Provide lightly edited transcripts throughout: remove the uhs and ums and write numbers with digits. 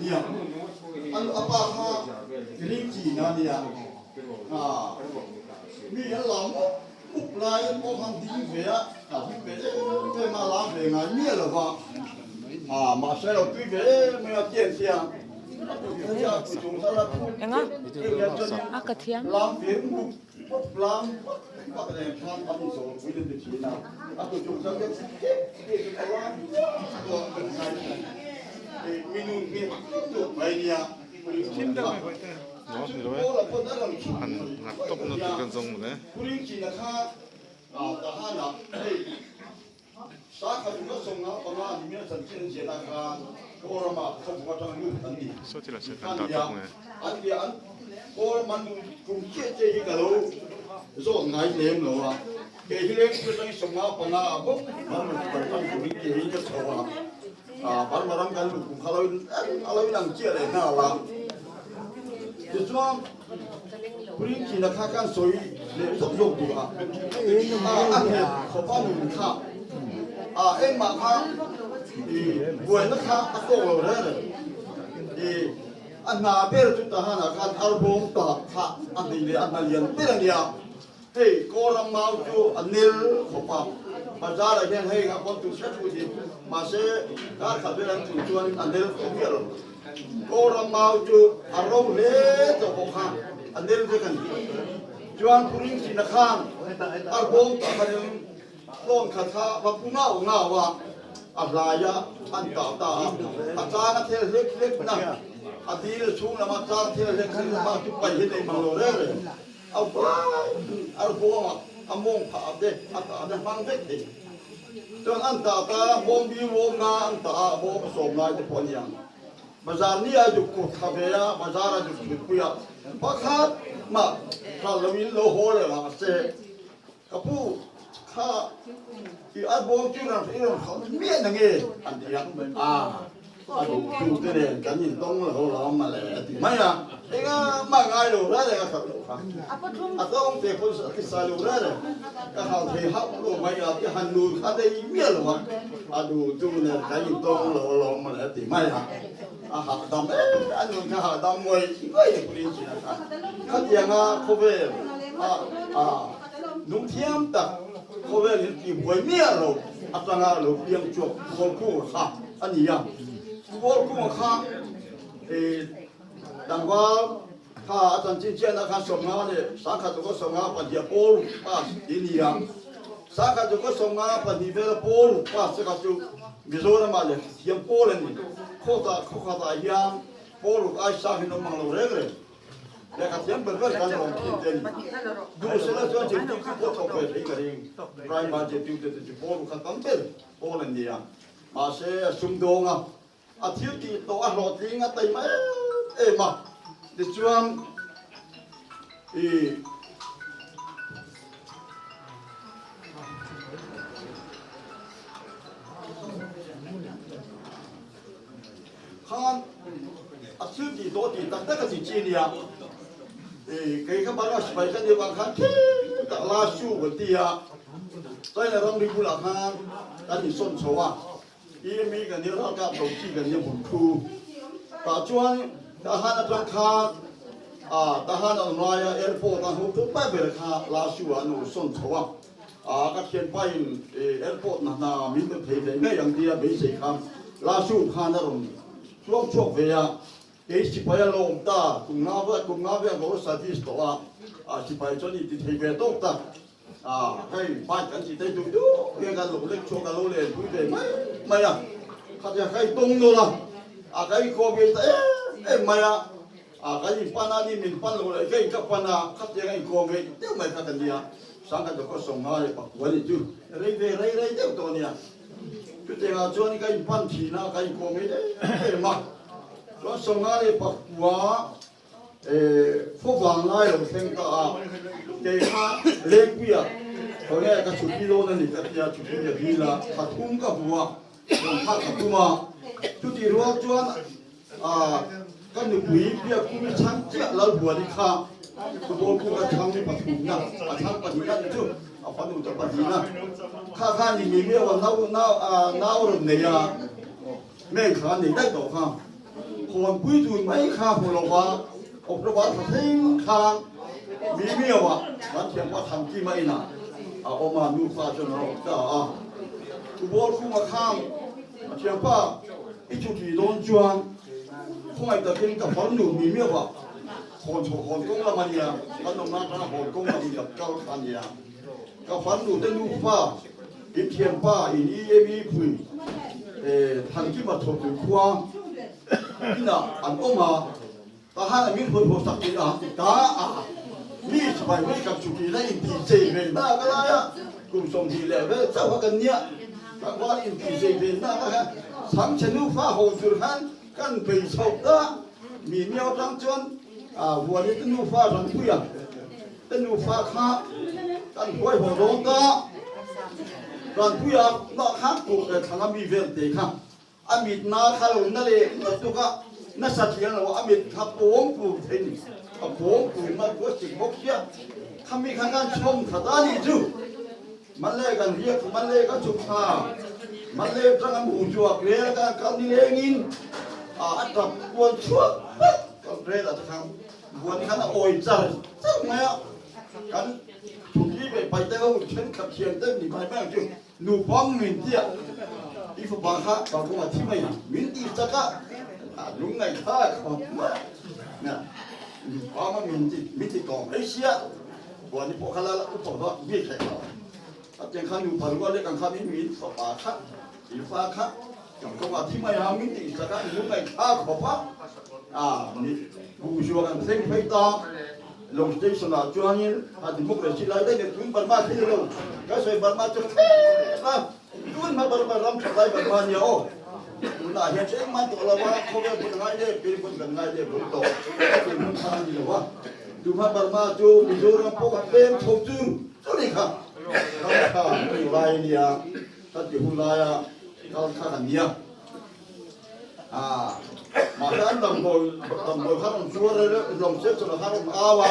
nia. An a pa kha ring chin a nia. Mi an lam mup mup lai pawh khan ding ve a, a ding ve em em a, lam ve ngai miah lo va. Mahse lo tui ve em em a tiang sia. A tu chung a tu chung sala thu lam ve mup mup lam vak vak nen khan an inzawl pui an ti thin a. A tu chung sal te kep kep in a lam duah duah mai mi nun hi tuk mai nia. Maw ni lo e han nghat tawp na tur kan zawng mawle. Saw thil ah sawn kan dah tawp nge. Burma ram kan luh kum kha a lo inang chiah leh nghal a. Tichuan, Purin China kha kan sawi leh zawk zawk duh a, a nghet khawp a nun kha engmah kha buaina kha a tawk lo reng reng. A hna ber chu Tahan-ah khan arbawm tak kha a hni leh a hna lian ber a nia. Hei Kawlram mau chu a nel khawp a, bazar ah hian hei a pawn tur hret hu hi, mahse kar khat vel an tun chuan a nel khawp miah lo. Kawlram mau chu a ro hle tawh bawk a, a nel vek a ni. Chuan Puring Sina khan a bawm tah khanin tlawn khat kha va pu ngau ngau a, a hlai a, an tah ta a, a chang a thel hlek hlek na, a dil chhung lama chang thel hlek hlek na chu paih hi nei mang lo reng reng. A vai a huangah a mawng phah te a tah na hmang vek thei. Chuan an tah ta bawng bi bawm na an tah a bawm a sawm lai te pawh a ni ang. Bazar ni a zuk kut thla ve a, bazar a zuk thut pui a, pakhat mah hral lo in lo haw leh lah se ka pu kha i a bawm chu i rawn hral miah na nge an ti a. A duhtu te nen kan intawng lo lam mawle a ti mai a, engah ngai lo reng reng a hralh loh kha. A tawng te pawn a ti sai lo reng reng. Ka hralh thei hauh lo mai a ti han nun kha nei miah lo a, a duhtu nen kan intawng lo lam mawle a ti mai a. A hahdam em a nun kha hahdam ngawih ngawih ni purin chin a kha. Khatianga khawvel a nungthiam tak khawvel in tihbuai miah lo atanga lo piang chhuak Kawlkunga kha. a ni a, Kawlkunga kha tlangval kha a chanchin chiahna khan 50 leh 1000 tuka 52 a pawl pass tih a ni a, 1000 tuka 52 vela pawl pass te kha chu Mizoramah lehkha thiam pawl a ni, khawtah khawkhatah hian pawl ruk ai sang hi an awm ang lo reng reng. Lehkha thiam ber ber kan awm thin te a ni. Duh sela chuan zirtirtu pawh thawk ve thei ka ring, Prime zirtirtu te chu pawl ruk kha tam ber pawl an ni a. Mahse, a sumdawng a, a thil tih tawh a hlawhtling a taima em em a. Tichuan, i khan a thil tih tawh tih tak tak a ti chi nia. I kei kha Burma sipai ka nih vang khan thil tak la su kan ti a. China ramri bulah khan kan insawn chho a, EME kan nia ralkap lo chi kan nia hmun thu. Tah chuan Tahan atang khan ah Tahan a awm laia airport a hmuh tum ber ber kha Lasu ah an lo sawn chho a, ah ka thianpa in airport hna hna min pe thei ve ngei ang tia beisei khan Lasu khan a rawn chuang chhuak ve a. Kei sipai a lo awm ta, kum nga vel kum nga vel ka lo service tawh a, ah sipai chuan i ti thei ve tawk ta, ah hei bike kan ti thei duh duh hian kan lo lek chhuak a lo len pui ve mai mai a, khatia ka i tawng nawl a, ah ka inkhawm ngei ta em em mai a, ah kan in pan a ni min pan lo leh ka in ka pan a, khatia ka inkhawm ngei deuh mai kha ka nia, sangkhat dawkawt 51 ni chu rei ve rei rei deuh tawh a nia. Chutiangah chuan ka inpan thin a, ka inkawm ngei em em a. Chuan 59 khaw vang lai lo thleng ta a, kei kha Lengpuia khawnge ka chhuti dawn a ni ka tia, chhuti ka dil a, thla thum ka hmu a, rawn thlak ka tum a. Chutih rual chuan ka nupui Biakpumi chhang chiah Lalbuani kha football kunga chhang pathumna, a chhang pahnihna ni chu. A fanu ta pahnihna kha kha ni mi miau a nau nau nau rawn nei a meng kha nei daih tawh kha. Hawnpui tur mai kha hmu lo va, October thla thleng khan Mimiau-ah kan thiampa Thankima inah a awm a, nufa chuan a rawn ta a. U Bawlkhuma khan a thiampa i chutih dawn chuan khawngaih takin ka farnu Mimiau-ah hawn chhoh hawn kawng lam a nia, kan awmna atanga hawn kawng lam i kal kha a nia. Ka farnu te nufa in thianpa in EME pui Thankima thawktu khua inah an awm a, tahan a min hawi haw sak tih a ta a, mi sipai mai kan chutih la intih chei ve na ka lai a, kum 20 leh vel chauh a kan nia, tlangval intih chei ve na ka khan chhangchhe nufa haw tur khan kan bei chhoh ta, mi miau tang chuan Vuani te nufa Rangpuia Ka nufa kha kan huai haw dawn ta. Vanpuia mah kha kawh leh thlang a mi vel te kha a mit na kha lo na leh lutuk a, nasa thiang lo a mit kha pawng pur thei ni. A pawng pur in a sik bawk sia. Khami kha kan chhawm khat a nih chu. Male kan riak male ka chhuk thla. Male tang a hmu chuak rel kan kal nileng in a tap kual chhuak vek rel a ta khan. Buan khan a awi char char mai a, kan thutli ve pai te ho thenkhat thian te ni mai mai ang chu nupang min tia i fapa kha kalkawng a thi mai ang min ti chak a, a lungngaih thlak khawp mai a, nupang a min ti min ti tawng mai sia, buan i pawh kha la upa vak bik hlek lo, a tiang khan nupa rual lek ang kha min min fapa kha i fa kha Kalkawng a thi mai ang min tih sak a, lungngaih thlak khawp a, a ni Buhzuang an thleng phei ta. Long station ah chuanin a democracy lai daih leh tun Burma thil lo, ka sawi Burma chu thlek a, tun hma Burma ram tha lai Burma nia aw. Tunah hian chu engmah tawh lo a, khawvel pawh ka ngai leh pil pawn kan ngai leh bul tawh, ka tun hun kha a ni lo a. Tun hma Burma chu Mizoram pawh kan pem chho chu chu ni kha, ram tha ni lai a nia. Ka ti hun laia kal kha ka nia. Aa, mahse an damdawi damdawi kha rawn zuar rel lawng se chawlh kha rawn au a,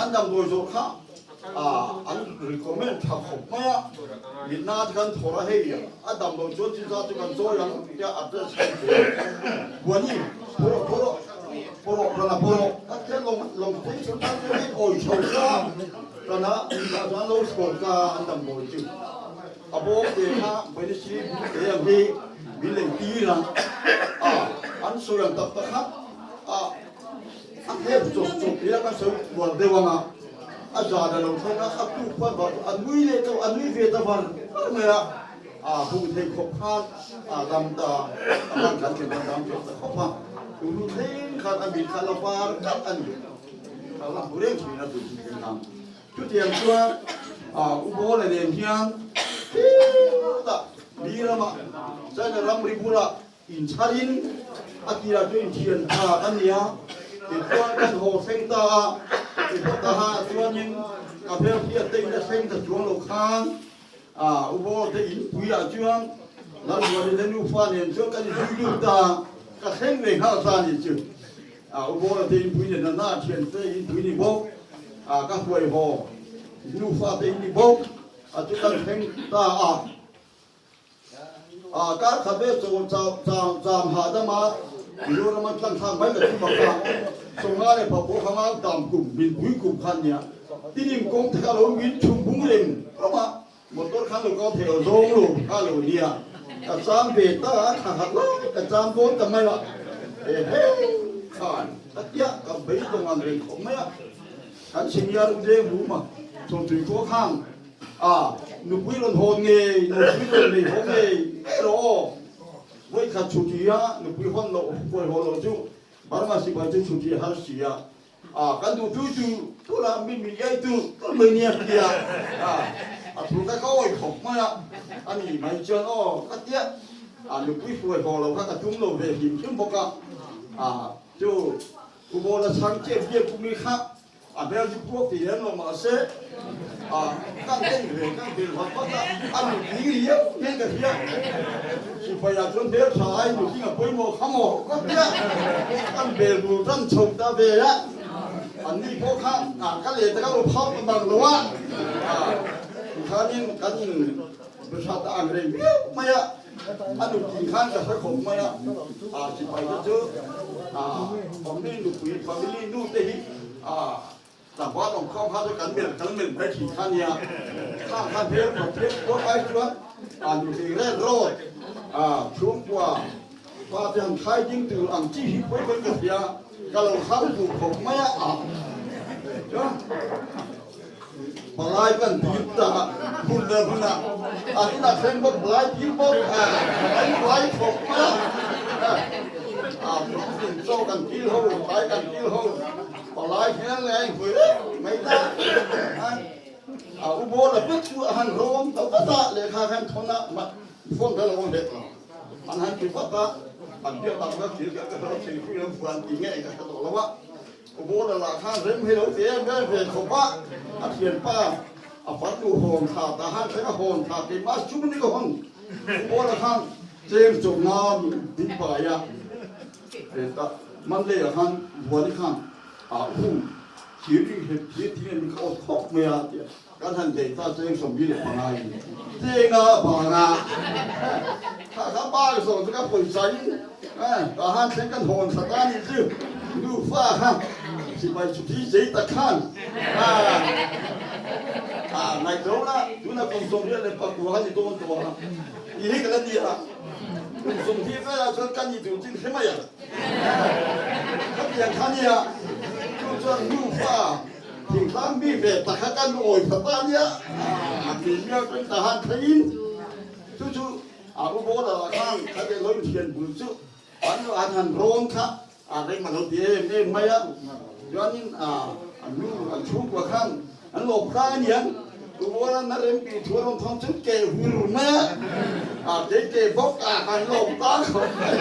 an damdawi zawh kha aa an recommend tha khawp mai a, mitna te khan thawr a hei a damdawi chuan chinza chu kan chawi ang tia address kha an pe a. Buani, pawrawh pawrawh pawrawh rana pawrawh ka tia lawng lawng station tan chuan hei awi chho sa rana tah chuan lo chhawn ta an damdawi chu. A bawm te kha Venice bul te ang hi min lei tir a, a an sawi ang tak tak kha a a hlep chawp chawp ila kan sawi kual deuh ang a, a zan a lo thleng a, a tuk khuan vah chu a nui leh ta a nui ve ta var var mai a, a hmuh theih khawp khan a dam ta a ban kan thlen khan dam tawh ta khawp a, tunu thleng khan a mit kha la var tlat a ni, ka la hmu reng thin a tun thleng khan. Chutiang chuan U Bawla nen hian khitah mi ramah China ramri bulah inchharin a tirah chuan inthian tha kan ni a, tichuan kan haw thleng ta a, tiphawtaha chuanin ka hmelhriat te in a thleng ta chuang lo khan U Bawla te inpuiah chuan Lalbuani te nufa nen chuan kan inzui lut ta a, ka thleng ve nghal ta a nih chu. U Bawla te inpui nen a na thian te inpui ni bawk a, ka hruai haw nufa te in ni bawk a chu kan thleng ta a. A kar khat ve chaw cham cham hahdam a, Mizoram an tlang thlak mai la chu bak a, Sawmnga leh Papua kha ngang tam kum min pui kum khan nia, tinim kawng te kha lo min chhum bung reng rawng a, Motor khan lo kal thei lo zawng lo kha lo nia, ka cham ve ta a thla khat lai ka cham dawn ta mai a, he he khan ka tia ka beidawng ang reng khawp mai a, kan senior u deng rum a, chawltui khua khan a nupui rawn hawn ngei nupui rawn nei haw ngei ngei rawh aw, vawikhat chhuti a nupui hawn loh huai haw loh chu Burma sipai chu chhuti a har si a. A kan duh tu chu tula min min iai tu tul mai nia ka tia a, a thu kha ka awi khawp mai a, a ni mai chuan aw ka tia a nupui hruai haw lo kha ka tum lo ve hlim hlim bawk a, a chu Pu Bawla chhang chet biak pumi kha a hmel chu puak ti lem lo mahse a kan en ve kan hrilh vat vat a, a nupui riau hian ka hria. Sipai ah chuan hmel tha ai nutling a pawimawh kha maw ka tia kan bel bul tan chho ta ve a, an ni pawh kha ka leh ta ka lo phau ta bang lo a, tikhanin kan in hrat a ang rei viau mai a. A nupui khan ka hre khawp mai a, a sipai te chu a family nupui, family nu te hi a tlangval awm khawm kha chu kan melh kan melh mai thin kha nia. Khang kha hmel khat thek pawh ai chuan a nupui ren rawt a chhungkua pa te han khai ding tur ang chi hi pawi pawi ka hria, ka lo khang duh khawp mai a. Chuan. Palai kan dil ta hun leh hunah an inah thleng bawk palai dil bawk an vai khawp mai a, a puitling chaw kan dil ho tlai kan dil ho palai hmel leh a inhmui reng mai ta a u bawla vek chu a han rawm ta vat a lehkha khan thawn a phone kha lo awm vek lo an han ti vat a an biak tak tak thil ka hre lo thei hrui lo vuan ti nge ka hre tawh lo a. Kawbawla lah khan rem hi lo ti em em ve khawp a, a thianpa a farnu hawn thla tah khan thleng a hawn thla keimah chu ni ka hawn. Kawbawla khan cheng chawhna min pai a, hetah Monday ah khan Vuani khan a hu thir ring he thir thing in ka awt khawp mai a tia kan han lei ta cheng 75 in chenga vanga kha kha pa zawng chu ka pawisa in tah khan thleng kan hawn thla ta nih chu nufa kha sipai chhuthi zei tak khan a ngaihtuah la tuna kum 24 kha ni dawn tawh a tih hi ka la nia kum 20 velah chuan ka ni tur chin hre mai ang khatiang kha nia chu chuan nufa Thingtlang mi ve tak kha kan awi kha ta nia, a ti mial peng ta han thleng in chu chu a u bawla lah khan kha te lo inthian bul chu an an han rawn kha a reng a lo ti em em mai a, chuanin a an nu an chhungkua khan an lawm kha a niang, u bawla na rem tih thu a rawn thawng chu ke hur mai a, a kei ke bawk a han lawm ta khawp mai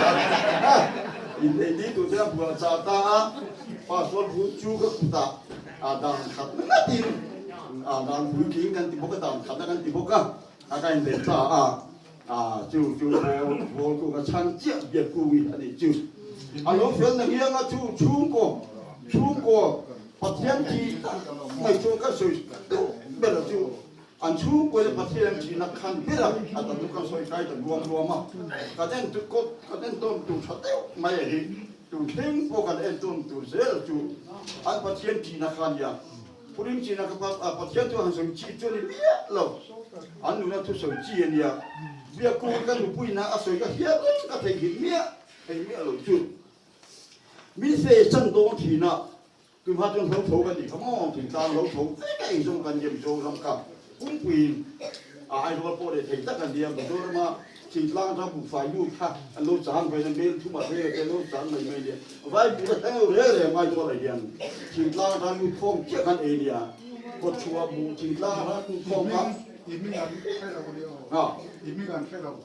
a, inneih ni tur chuan a bual chah ta a. Pastor bu chu ka kutah dan khat ngatin dan puitling kan ti bawk a, dan khatna kan ti bawk a, a ka inleh ta a, chu chu ball ku ka chhan chiah biak ku i a nih chu. A lo fel na ngiang a chu chhungkaw chhungkaw Pathian thi tak mai chuan ka sawi deuh ber a chu an chhungkaw leh Pathian thihna khan ber a, a ta chu kan sawi kai ta luam luam a, kan en kan entawn tur tha deuh mai a hi. Tun thleng pawh kan entawn tur zel chu an Pathian ṭihna kha a nia. Purim ṭihna kha Pathian chu han sawi chi chu a ni miah lo. An nuna thu sawi chi a nia. Biakku ka nupuina a sawi ka hriat reng ka theihnghilh miah thei miah lo chu. Min fe chan dawn ṭhin a. Tunhma chuan hlo tho kan tih kha maw, thingtlang hlo tho vek a eizawng kan nia Mizoram kha pumpui a Aizawl pawh leh thei tak an nia Mizorama thingtlang atang buhfai lut kha an lo chang ve na mel thum ah rel te lo chang mai mai nia vai buh a thleng lo rel reng Aizawl ah hian thingtlang atang lut khawm chiah khan ei nia kawtchhuah buh thingtlang atang lut khawm kha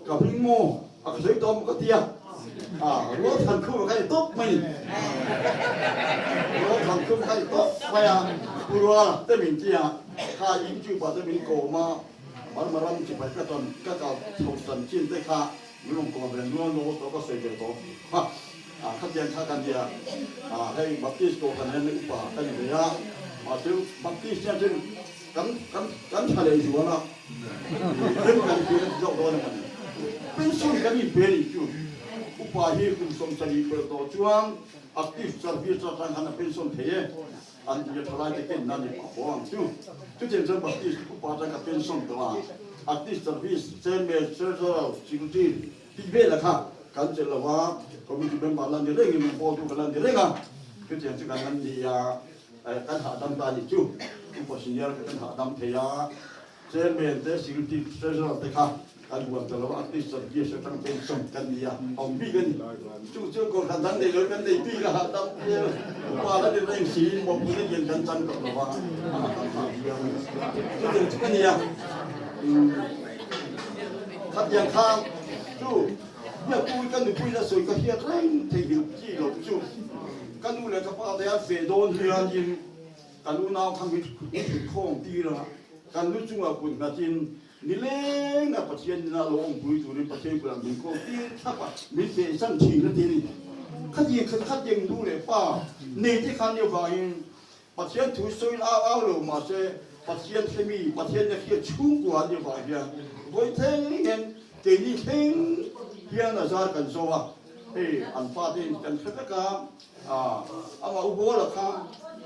ka hming maw. A ka sawi tawh maw ka tia. A rual than khum a kha ni tawp mai ni. Rual than khum kha ni tawp mai a. Pu Rual te min tia kha YouTube ah te min kawm a, Burma ram chipai ka tan ka kal chho chanchin te kha min rawn kawm ve nual nual tawh ka sawi ve tawh kha. A khatiang kha ka nia. A hei Baptist pawh kan en upa ka ni ve a. Mahse Baptist hian chuan kan kan kan tha leh zual a. Rem kan ti kan ti zawk dawn emaw ni. Pension kan inpe nih chu upa hi kum 70 pelh tawh chuan active service atang khan a pension thei e an ti a thalai te ken nan i pah haw ang chu. Chutiang chuan Baptist upa atang ka pension tawh a, active service chairman, treasurer, secretary tih velah kha kan chelh lo a, committee member la ni rengin rawngbawltu kan la ni reng a, chutiang chu kan la ni a. Kan hahdam ta nih chu upa senior kha kan hahdam thei a, chairman te secretary treasurer te kha kan huam ta lo a, artist service atang pension kan ni a, awm bik a ni. Chu chu kohhran dang nei lo kan nei bik a hahdam hmel upa la ni reng si mawhpurhna hian kan chang tawh lo va, a hahdam phah viau a ni. Chutiang chu ka ni a, khatiang kha chu biakpui ka nupui la sawi ka hriat reng theihnghilh chi lo chu. Ka nu leh ka pa te an feh dawn hianin kan unau kha min thutkhawm tir a, kan lu chungah kut nghatin nileng a Pathian ina lo awmpui turin Pathian kutah min kawl tir thlap a, min feh san thin a ti a ni. Khatiang khat khatiang nu leh pa nei te khan nia vangin Pathian thu sawiin au au lo mahse Pathian hlemi, Pathian na hriat chhungkua an nia vang hian vawi thleng hian. Keini thleng hian a zar kan zo a, hei an fate in kan hre vek a, amah u Bawla kha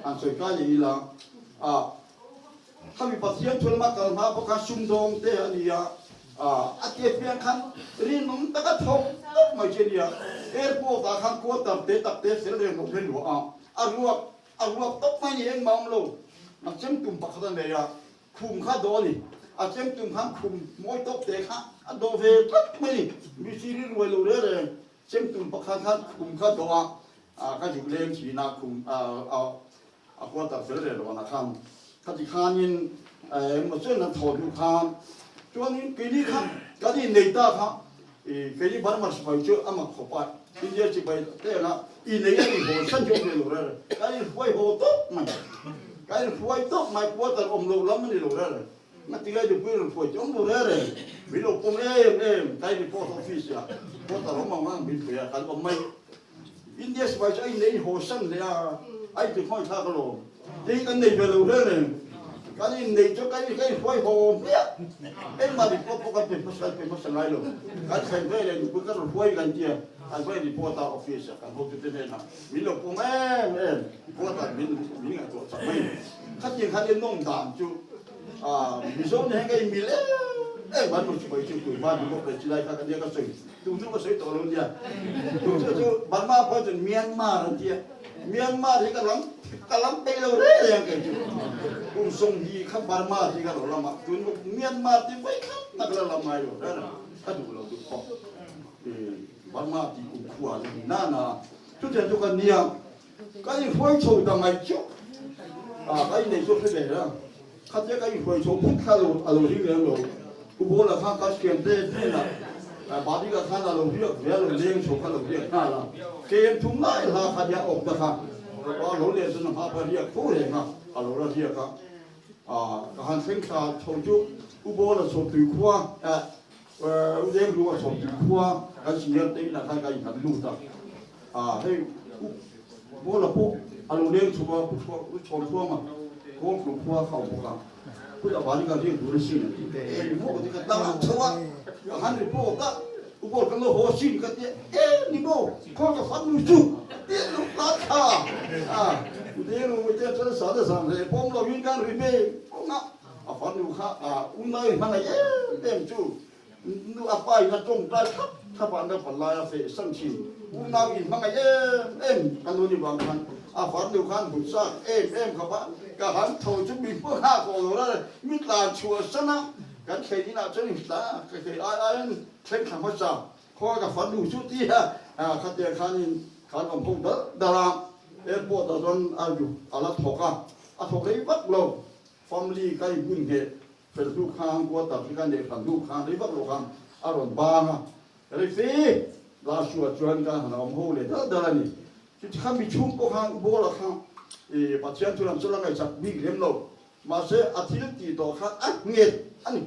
han sawi kai leh ila, khami Pathian thu lama kal hma pawh khan sumdawng te a ni a, a ti apiang khan rinawm taka thawk tawp mai chi a ni a, airport ah khan quarter te tak te fel reng lo hian luah a, a ruak a ruak tawp mai ni engmah awm lo, a chemtum pakhat a nei a, Khum kha dawh a ni. A chemtum khan khum mawi tawk te kha a dawh ve tlat mai ni. Mihring ri ruai lo reng reng chemtum pakhat khan khum kha dawh a, a ka zuk leng thin a, khum a quarter fel reng lo a khan. Khati khanin engmaw chen an thawh hnu khan chuanin keini kha kan innei ta kha keini Burma sipai chu a mak khawp a, India sipai te anga innei a inhawn san hi awm ve lo reng reng. Kan inhruai haw tawp mai. Kan inhruai tawp mai quarter awm lo lam a ni lo reng reng. Ngatinge nupui rawn hruai chu awm lo reng reng. Min lo pawm em em kai ni post office ah quarter awm ang ang min hruai a kan awm mai. India sipai chu a innei haw san hle a, a inti khawi thlak alawm. Hei kan nei ve lo reng reng. Kan innei chu kan inhruai haw hmiah. Engmah report pawh kan pe hmasa kan pe hmasa ngai lo. Kan thlen ve leh nupui kan rawn hruai kan tia kan va report a office ah kan hotute hnenah min lo pawm em em quarter min min ngaihtuah chak mai. Khatiang khan i nawm dan chu Mizo nih hian ka inmil em em an rawn sawi chu tui hma duh bawk leh chilai kha ka nia ka sawi tum chu ka sawi tawh lo nia. Tum chu chu Burma pawh chuan Myanmar an tia Myanmar hi ka lam ka lam peih lo reng reng kei chu kum 20 kha Burma hi ka lo lam a tun Myanmar ti vawi khat tak la lam ngai lo reng reng ka duh lo duh pawh Burma ti kum khua chu ni nana chutiang chu ka nia Ka inhruai chho ta mai chiah a, ka innei chu hre ve a, khatia ka inhruai chho phut kha a lo ring lem lo. Pu Bawla khan ka thiante hnenah Badika khan a lo riak ve a, lo leng chho kha a lo riak nghal a, kem thum lai hla kha nia awm ta kha a lo leh chuan a hma kha riak fo reng a, a lo la riak a. Ka han thleng thla chho chu Pu Bawla chho tui khua U Denglu a chho tui khua kan senior te inah khan ka innghat lut a, hei U Bawla pawh a lo leng chho a, Pu Chhawnchhuanga Kawngthlu khua kha a awm bawk a, Pu Avani ka riak tur a sin a ti. Engmaw ka ti ka tang chho a, ka han report a, U Bawl kan lo haw sin ka ti a, e ni maw khaw ka fan nu chu tih luh tlat kha a, U Denglu te chuan sa te zan reh pawm lo in kan ri ve pawng a. A fanu kha a unau in hmangaih em em chu nu a pa in a tawngtai thlap thlap a naupang lai a feh san thin. Unau in hmangaih em em ka nu ni vang khan a farnu khan hmu chak em em khawp a, ka han tho chu mi hmu nghak tawh lo ra mi tlan chhuah san a, kan thlen inah chuan in tla ka thei ai aiin thleng thla hmasa khaw ka farnu chu ti a, khatiang khanin khan awm ho dal dal a, airport ah chuan a a la thawk a, a thawk rei vak lo. Family ka in hmun ngheh fel hnu khan quarter hi ka neih hran hnu khan rei vak lo khan a rawn bang a, Refe Lasua chuan ka han awm ho leh dal dal a ni. Chuti khan mi chhung pawh khan U Bawla kha i Pathian thu lam chu la ngaihsak bik lem lo, mahse a thil tih tawh khan a nghet a ni,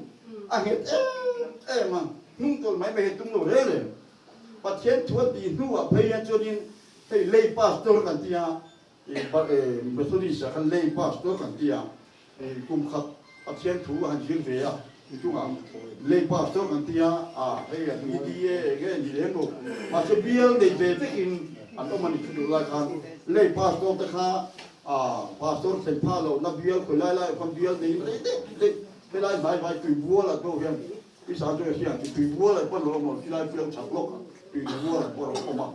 a nghet em em a, hnung tawl mai mai hi tum lo reng reng. Pathian thu a tih hnuah phei hian chuanin hei lei pastor kan ti a, Methodist ah khan lay pastor kan ti a, kum khat Pathian thu a han zir ve a, chungah lay pastor kan ti a, hei an EDA eng nge ni lem lo, mahse bial nei ve vekin an awm a ni thuduh lai khan lay pastor te kha pastor thlen phah lohna bial khawi lai lai ah khan bial neiin rei deuh deuh helai hnai vai tuibual ah pawh hian Pi Sangchunga hian ti tui bual an pawn lo awm lo, tilai fiam chak lawk a tui bual an pawn lo awm a.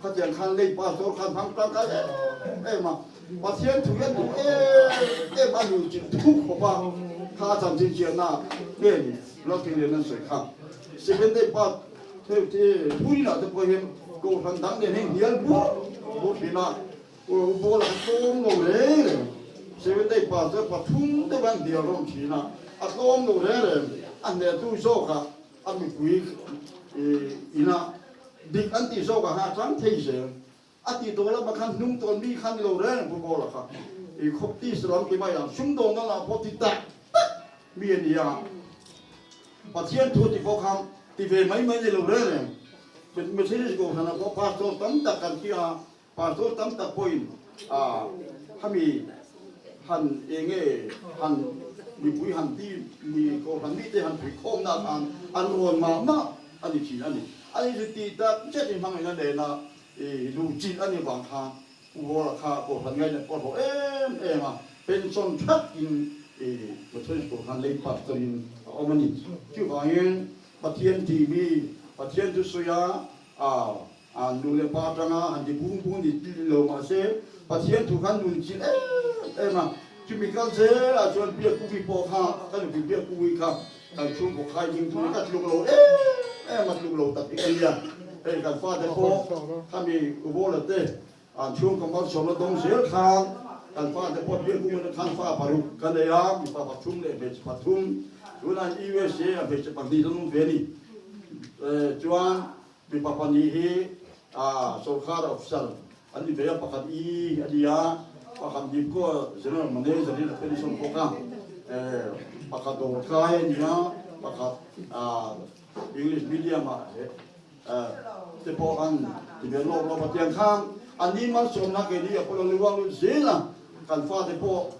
Khatiang khan lei pastor khan hmang tangkai em em a, Pathian thu hian duh em em a nu chin thuk khawp a, kha a chanchin chiahna nge ni Lalthing Lian an sawi kha. Seventh-day pa theu te thuinah te pawh hian Kohhran dang nen hian hnial bur bur thin a, Ball a tlawm lo reng reng. Seventh-day pastor pathum deuh an hnial rawm thin a, a tlawm lo reng reng. A hnehtu zawkah a mipui ina dik an tih zawkah khan a tlang thei zel. A tih tawh lamah khan hnung tawn mi kha ni lo reng reng Pu Bawla kha. I khawp tisa lam ti mai ang, sumdawnna lamah pawh ti tak tak mi a ni a. Pathian thu ti pawh khan ti ve mai mai ni lo reng reng. Methodist Kohhranah pawh pastor tam tak kan ti a, Pastor tam tak pawhin hami han enge han mipui han ti mi kohhran mite han puikhawmna khan an rawn mah mah a ni thin a ni. A inzirtir tak zet in hmangaihna nena i luhchilh a nih vang khan Pu Hawla kha kohhran ngaihna pawh a hlawh em em a, pension that in i Methodist kohhran lei pastor in a awm a ni. Chuvangin Pathian tih mi Pathian chu sawi a, a nu leh pa atanga han ti bung bung ni lo mahse Pathian thu khan nunchilh em em a, chumi kal zelah chuan Biakkuvi pawh kha ka nupui Biakkuvi kha kan chhungkaw khai ding tur ka tluk lo em em a, tluk lo tak hi ka nia. Hei kan fate pawh khami Ubawla te an chhungkaw malsawmna dawng zel khan kan fate pawh Biakkunga khan fa paruk ka nei a, mipa pathum leh hmeichhe pathum, tunah USA a hmeichhe pahnih an awm ve a ni. Chuan Mipa pahnih hi sorkar officer an ni ve a, pakhat i a ni a, pakhat Nipco General Manager in a pension bawk a, pakhat dawrkai a ni a, pakhat English medium ah te pawh an ti ve lawk lawk a, tiang khan an ni malsawmna keini a pawh lo luang lut zel a, kan fate pawh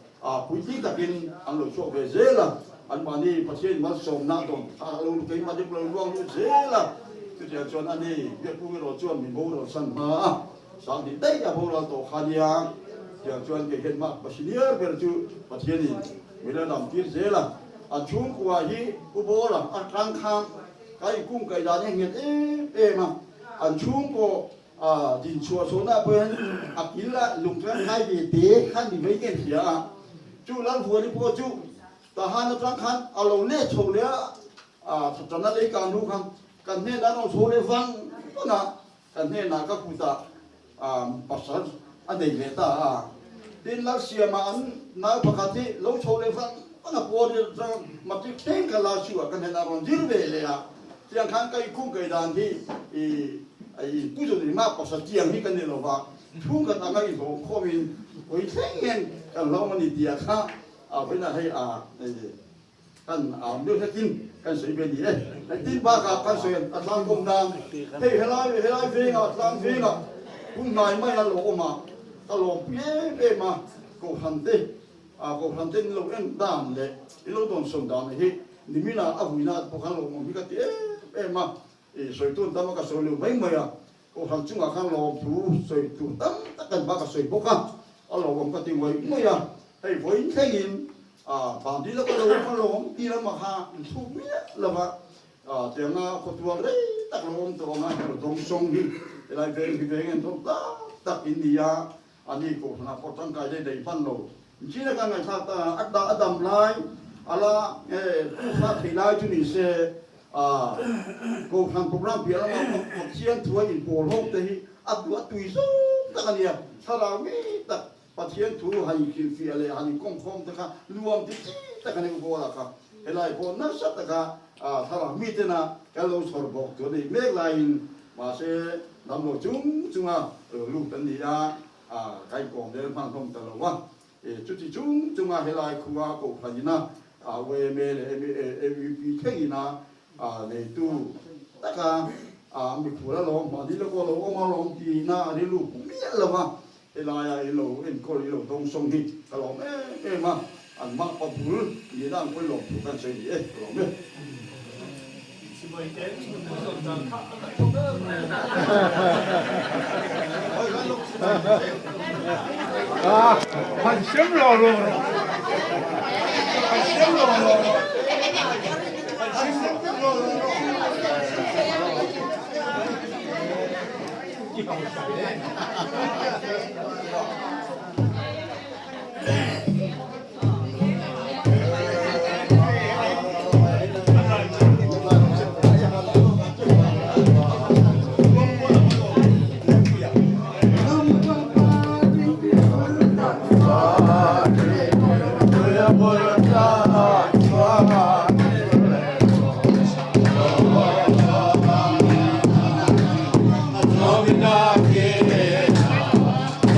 Puitling takin an lo chhuak ve zel a, anmahni Pathian malsawmna dawn kha a lo keimah deuh lo luang lut zel a. Chutiang chuan ani Biakpung erawh chuan min boral san hma a, Sanghnih daih a boral tawh kha nia. Tiang chuan kei hian mah Pasiniar ber chu Pathianin min la dam tir zel a. An chhungkua hi U Bawla atang khan ka inkung kaih dan hi a nghet em em a, an chhungkaw A dinchhuah chhuahna pawh hian a kil a lung tlang ngai ve te khan ni mai nge hria a, chu Lalvuani pawh chu Tahan atang khan a lo let chho leh a, a thatana lei kang hnu khan kan hnenah a rawn chho leh vang vang a, kan hnenah ka kutah pasal a nei leh ta a, tin Lalsiama an nau pakhat hi lo chho leh vang vang a, pawn atang matric thleng kha la chhuah kan hnenah a rawn zir ve leh a. Tiang khan ka inkhung kai dan hi i inpu zawh ni mah pasal tiang hi ka ni lo va, chhungkhat anga inhlawm khawmin hawi thleng hian kan hlawm a ni tih kha a vawiinah hei a kan am deuh hlekin kan sawi ve ni e. Engtin bakah kan sawi a tlangkawm nan hei helai helai vengah tlang vengah hun hnai mai a lo awm a, ka lawmpui em em a, kohhran te kohhran te in lo en dan leh in lo dawnsawn dan hi Nimina a vuina pawh khan lawmawm hi ka ti em em a, i sawi tun tam a ka sawi lo mai mai a, Kohhran chungah khan lawmthu sawi tur tam tak kan bak a sawi bawk a, a lawmawm ka ti ngawih ngawih a, hei vawiin thlengin Bandi laka lo awm a lawm ti lamah kha an chhuk miah lo va, tianga khawtual rei tak lo awm tawh ang a, hero dawng sawng hi helai veng hi veng en thawm tak tak in ni a, Ani kohhranah pawh tangkai leh daih hman lo. China ka ngaihthlak ta a, a dam lai a la tufa thei lai chu ni se, kohhran program piah lama Pathian thu a inpawl ho te hi a duh a tui zawng tak a nia. Thlarau mi tak Pathian thu han inhrilhfiah leh han inkawmkhawm te kha nuam ti chi tak a ni Ubawl-a kha. Helai pawh nasa taka thlarau mitena kan lo chhawr bawk chu a nih mek laiin Mahse, dam lo chung chunga lo lut an ni a, ka inkawm vel hman hlawm ta lo a. Chuti chung chunga helai khua kohhran ina YMA leh MUP thleng ina neitu taka mikhual alawm, mahni lawk aw lo awm alawm tihna a rilru pu miah lo va, helaia i lo enkawl i lo dawngsawng hi ka lawm em em a, an mah pa bul nihna ang pawhin lawmthu kan sawi ni e, ka lawm e.